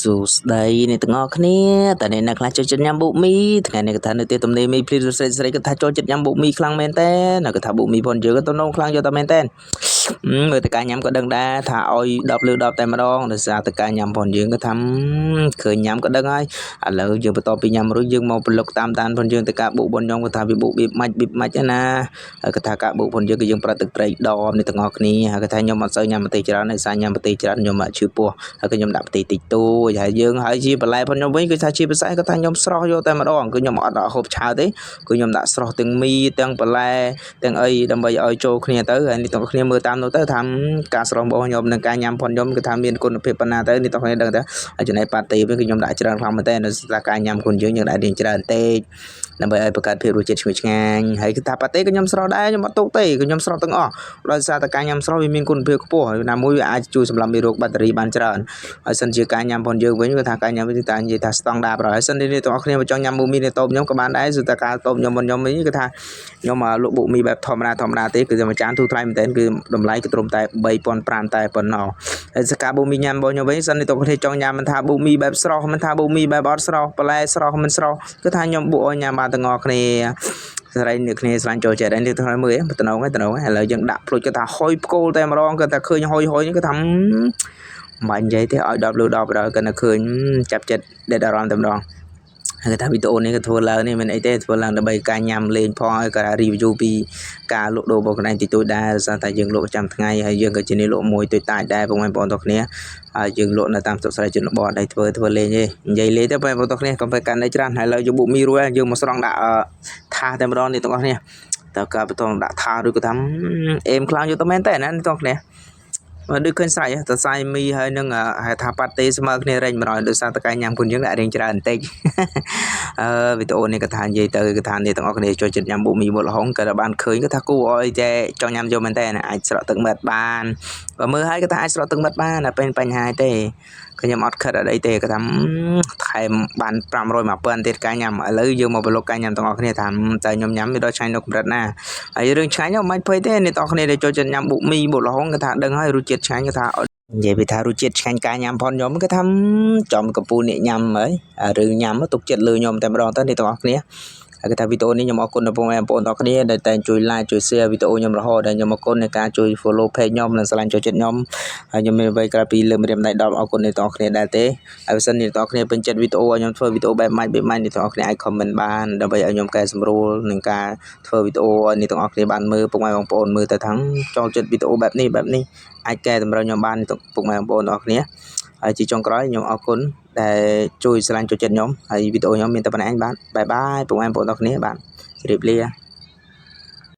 សួស្តីអ្នកទាំងអស់គ្នាតើអ្នកណាខ្លះចូលចិត្តញ៉ាំបុកមីថ្ងៃនេះគាត់ថានៅទីទំនេរមីភ្លីស្រីស្រីគាត់ថាចូលចិត្តញ៉ាំបុកមីខ្លាំងមែនតើគាត់ថាបុកមីផងយើងក៏ទំនងខ្លាំងយកតែមែនតើមើលតែការញ៉ាំក៏ដឹងដែរថាឲ្យ10លើ10តែម្ដងដោយសារតែការញ៉ាំផងយើងក៏ថាឃើញញ៉ាំក៏ដឹងហើយឥឡូវយើងបន្តពីញ៉ាំរួចយើងមកប្លុកតាមដានផងយើងទៅការបុកបងខ្ញុំគាត់ថាវាបុកបៀបម៉ាច់បៀបម៉ាច់ណាហើយគាត់ថាការបុកផងយើងគឺយើងប្រើទឹកត្រីដមនេះទាំងអស់គ្នាហើយគាត់ថាខ្ញុំអត់សូវញ៉ាំម្ទេសច្រើនដោយសារញ៉ាំម្ទេសច្រើនខ្ញុំអត់ឈឺពោះហើយក៏ខ្ញុំដាក់ម្ទេសតិចតួចហើយយើងហើយជាបន្លែផងខ្ញុំវិញគឺថាជាពិសេសគាត់ថាខ្ញុំស្រស់យកតែម្ដងគឺខ្ញុំអត់ដាក់ហូបឆាវទេគឺខ្ញុំដាក់ស្រស់ទាំងមីទាំងបន្លែទាំងអីដើម្បីឲ្យចូលគ្នាទៅហើយនេះទាំងគ្នាមើលតាមនោះទៅថាការស្រស់របស់ខ្ញុំនិងការញ៉ាំផងខ្ញុំគឺថាមានគុណភាពប៉ុណ្ណាទៅនេះទាំងគ្នាដឹងទៅហើយចំណែកប៉ាតេវិញគឺខ្ញុំដាក់ច្រើនខ្លាំងមែនតើនៅស្ថាការញ៉ាំខ្លួនយើងយើងដាក់រៀងច្រើនតិចដើម្បីឲ្យបង្កើតភាពរសជាតិឈ្ងុយឆ្ងាញ់ហើយគឺថាប៉ាតេក៏ខ្ញុំស្រស់ដែរខ្ញុំអត់ទុកទេគឺខ្ញុំស្រស់ទាំងអស់ដោយសារតែការញ៉ាំស្រស់វាមានគុណភាពខ្ពស់ហើយណាមួយវាអាចជួយសម្លាប់មេរោគបាក់តេរីបានច្រើនហើយសិនជាការញ៉ាំផងយើងវិញគឺថាការញ៉ាំវិញគឺថានិយាយថាស្តង់ដារប្រហើយសិននេះទាំងអស់គ្នាបើចង់ញ៉ាំបុកមីនៅតូបខ្ញុំក៏បានដែរគឺថាការតូបខ្ញុំមុនខ្ញុំវិញគឺថាខ្ញុំលក់បុកមីបែបធម្មតាធម្មតាទេគឺមួយចានទូថ្លៃមែនទែនគឺតម្លៃគឺត្រឹមតែ3500តែប៉ុណ្ណោះហើយសកាបុកមីញ៉ាំរបស់ខ្ញុំវិញសិននេះទាំងគ្នាចង់ញ៉ាំមិនថាបុកមីបែបស្រស់មិនថាបុកមីបែបអត់ស្រស់បន្លែស្រស់មិនស្រស់គឺថាខ្ញុំបុកឲ្យញ៉ាំបានទាំងអស់គ្នាស្រីអ្នកគ្នាស្លាញ់ចូលចិត្តហើយនេះទៅមើលតំណងហ្នឹងតំណងឥឡូវយើងដាក់ភ្លុចគឺថាហុយផ្គោលតែម្ដងគឺថាឃើញហុយហុយនេះគឺថាមិននិយាយទេឲ្យ10លើ10ដល់គឺថាឃើញចាប់ចិត្តដេតអារម្មណ៍តែម្ដងហើយគេថាវីដេអូនេះក៏ធ្វើឡើងនេះមិនអីទេធ្វើឡើងដើម្បីការញ៉ាំលេងផងហើយក៏ review ពីការលក់ដូររបស់ខ្លួនឯងតិចតួចដែរដោយសារតែយើងលក់ប្រចាំថ្ងៃហើយយើងក៏ជានេះលក់មួយតូចតាចដែរពុកម៉ែបងប្អូនទាំងគ្នាហើយយើងលក់នៅតាមស្រុកស្រែជនបទហើយធ្វើធ្វើលេងទេនិយាយលេងទៅបងប្អូនទាំងគ្នាកុំទៅកាន់តែច្រើនហើយឥឡូវយកបុកមីរួចហើយយើងមកស្រង់ដាក់ថាសតែម្ដងនេះទាំងអស់គ្នាតើការបន្តដាក់ថាឬក៏ថាអេមខ្លាំងយកទៅមែនតើណានេះទាំងគ្នាមកដូចឃើញស្រេចតសៃមីហើយនឹងហៅថាប៉ាតេស្មើគ្នារែង100ដោយសារតកែញ៉ាំគុណយើងដាក់រៀងច្រើនបន្តិចអឺវីដេអូនេះក៏ថានិយាយទៅក៏ថានេះទាំងអស់គ្នាចូលចិត្តញ៉ាំបុកមីបុកល្ហុងក៏បានឃើញក៏ថាគួរឲ្យតែចង់ញ៉ាំយកមែនតើអាចស្រក់ទឹកមាត់បានបើមើលហើយក៏ថាអាចស្រក់ទឹកមាត់បានតែเป็นបញ្ហាទេខ្ញុំអត់ខិតអត់អីទេក៏ថាថែមបាន500 1000ទៀតការញ៉ាំឥឡូវយើងមកប្រឡូកការញ៉ាំទាំងអស់គ្នាថាតើខ្ញុំញ៉ាំវាដល់ឆ្ងាញ់នៅកម្រិតណាហើយរឿងឆ្ងាញ់មិនបាច់ភ័យទេអ្នកទាំងអស់គ្នាដែលចូលចិត្តញ៉ាំបុកមីបុកល្ហុងក៏ថាដឹងហើយរសជាតិឆ្ងាញ់ក៏ថានិយាយពីថារសជាតិឆ្ងាញ់ការញ៉ាំផងខ្ញុំគឺថាចំកំពូលអ្នកញ៉ាំហើយរឿងញ៉ាំទុកចិត្តលើខ្ញុំតែម្ដងទៅអ្នកទាំងអស់គ្នាហើយគេថាវីដេអូនេះខ្ញុំអរគុណដល់បងប្អូនទាំងគ្នាដែលតែងជួយ like ជួយ share វីដេអូខ្ញុំរហូតហើយខ្ញុំអរគុណในការជួយ follow page ខ្ញុំនិងស្រឡាញ់ចូលចិត្តខ្ញុំហើយខ្ញុំមានអ្វីក្រៅពីលើកម្រាមដៃ10អរគុណអ្នកទាំងអស់គ្នាដែរទេហើយបើសិនអ្នកទាំងអស់គ្នាពេញចិត្តវីដេអូឲ្យខ្ញុំធ្វើវីដេអូបែបម៉េចបែបម៉េចអ្នកទាំងអស់គ្នាអាច comment បានដើម្បីឲ្យខ្ញុំកែសម្រួលនឹងការធ្វើវីដេអូឲ្យអ្នកទាំងអស់គ្នាបានមើលពុកម៉ែបងប្អូនមើលទៅថាចូលចិត្តវីដេអូបែបនេះបែបនេះអាចកែតម្រូវខ្ញុំបានពុកម៉ែបងប្អូនទាំងអស់គ្នាហើយជាចុងក្រោយខ្ញុំអរគុណដែលជួយស្រឡាញ់ចូលចិត្តខ្ញុំហើយវីដេអូខ្ញុំមានតែប៉ុណ្ណេះឯងបាទ bye bye ពុកម៉ែបងប្អូនទាំងអស់គ្នាបាទជម្រាបលា។